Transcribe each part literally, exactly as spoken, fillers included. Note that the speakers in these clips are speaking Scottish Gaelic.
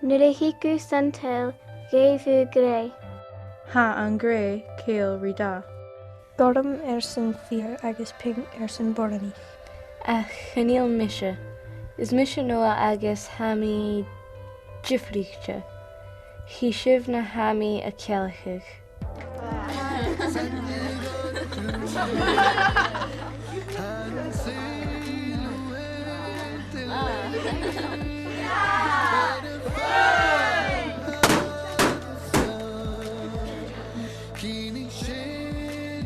Nuair a thigeadh san t-saoghal, gheibheadh grèidh. Tha an grèidh caol ri dath. Gorm airson feur agus pionn airson boireannaich. Ach chan eil mise. Is mise Noah agus tha mi diofraichte. Chì sibh na tha mi a' cealgaireachd.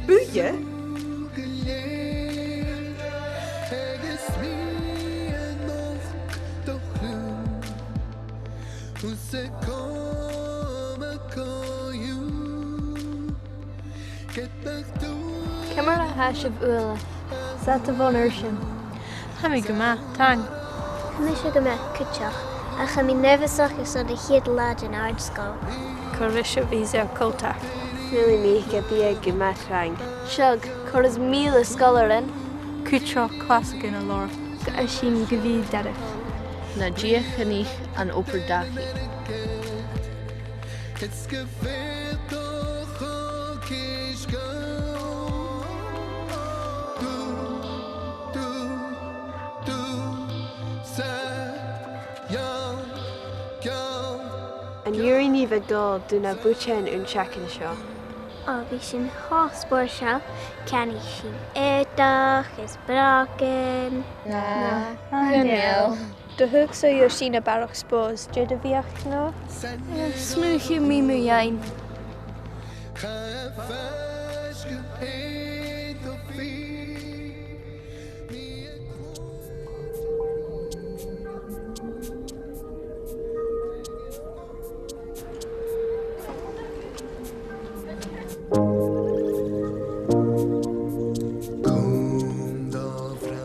Buille? Ciamar a tha sibh uile? Saoil a bheil sibh airson? Tha mi gu math, taing. Tha mise gu math cuideachd, ach tha mi nearbhasach airson a' chiad latha den àrd-sgoil. Cò ris a bhios sibh coltach? Saoilidh mi gum bi e gu math trang. Seadh, còrr is mìle sgoilearan. Cuideachd clasaichean a lorg. Tha sinn gu bhith doirbh. Na dìochuimhnich an obair dachaigh. An urrainn dhuibh a dhol do na bùithtean an t-seachdain seo? Ò, bidh sin cho spòrsail, ceannaich sinn aodach is brògan. Na, chan eil. Do thuig sibh gun robh sinn a' barrachd spòrs, dè do bheachd, Noah? Eh, smaoinich mi mu dheidhinn.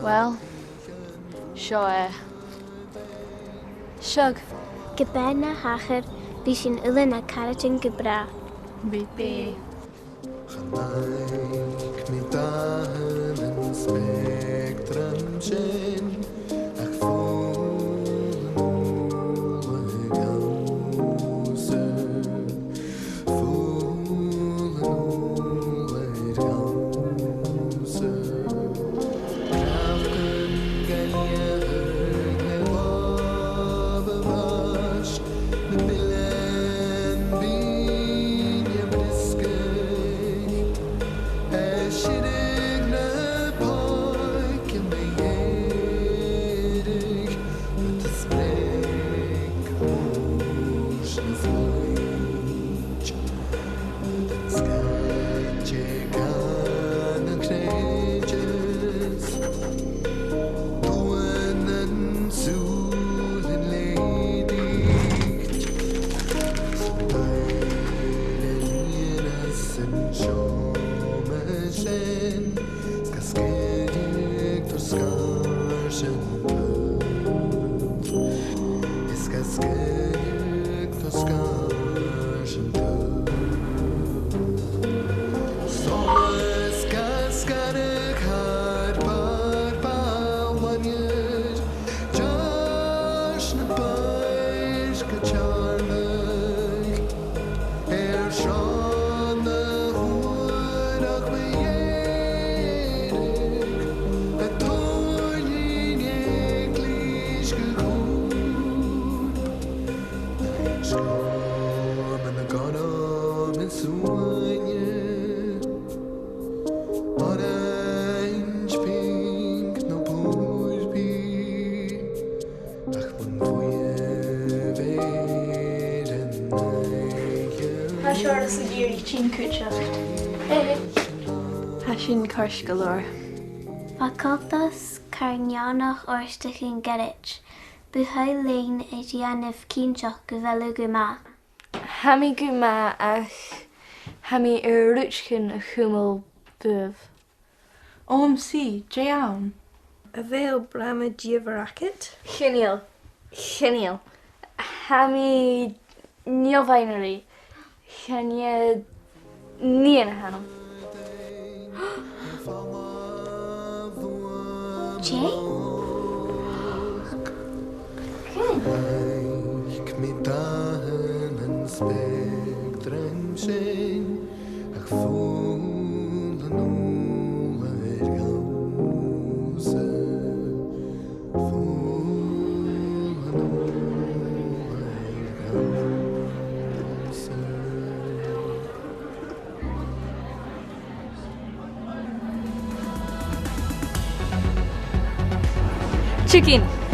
Uill, seo e. Seadh. Ge b' e na thachair, bidh sinn uile na caraidean gu bràth. Bidh. Bidh. Chan fhaic mi dathan an speactrum sin, ach fuaim an ùrlaigh ann. Fuaim an ùrlaigh ann. Craftan ga leughadh le bàbh a' bhàis, na bilean binn a' briosgaigeadh, a' sireadh na pòigean mu dheireadh, rud a spreag ùis na fliuch. Sgath de ghean a' chreideas, tuath nan sùilean lèididh, 's an t-saoghal a lìonas an seòmar sin. Is gu sgìth gu sgàth sin taobh. Is gu sgìth gu sgàth sin taobh. Solas gu sgàth a' chàrbaidh bàlainear, deas na bàis gu teàrnadh. Air seo na h-uarach mu dheireadh, a' toirt linn eaglais gu cùl. Sgòrman a' ghorm is uaine, orains, pinc no purpaidh. Ach mun bhuidhe bheir an oidhche. Tha Seòras ag iarraidh tighinn cuideachd. Tha sin ceart gu leòr. Bha coltas car neònach Òrdugh an Ghoirid. Bu thoil leinn a dhèanamh cinnteach gu bheil thu gu math. Tha mi gu math, ach tha mi air rudeigin a chumail bhuaibh. O M C, dè th' ann? A bheil brama dìomhair agad? Chan eil. Chan eil. Tha mi neo-bhinary. Chan e nighean a th' annam. Dè? Chan Cooking.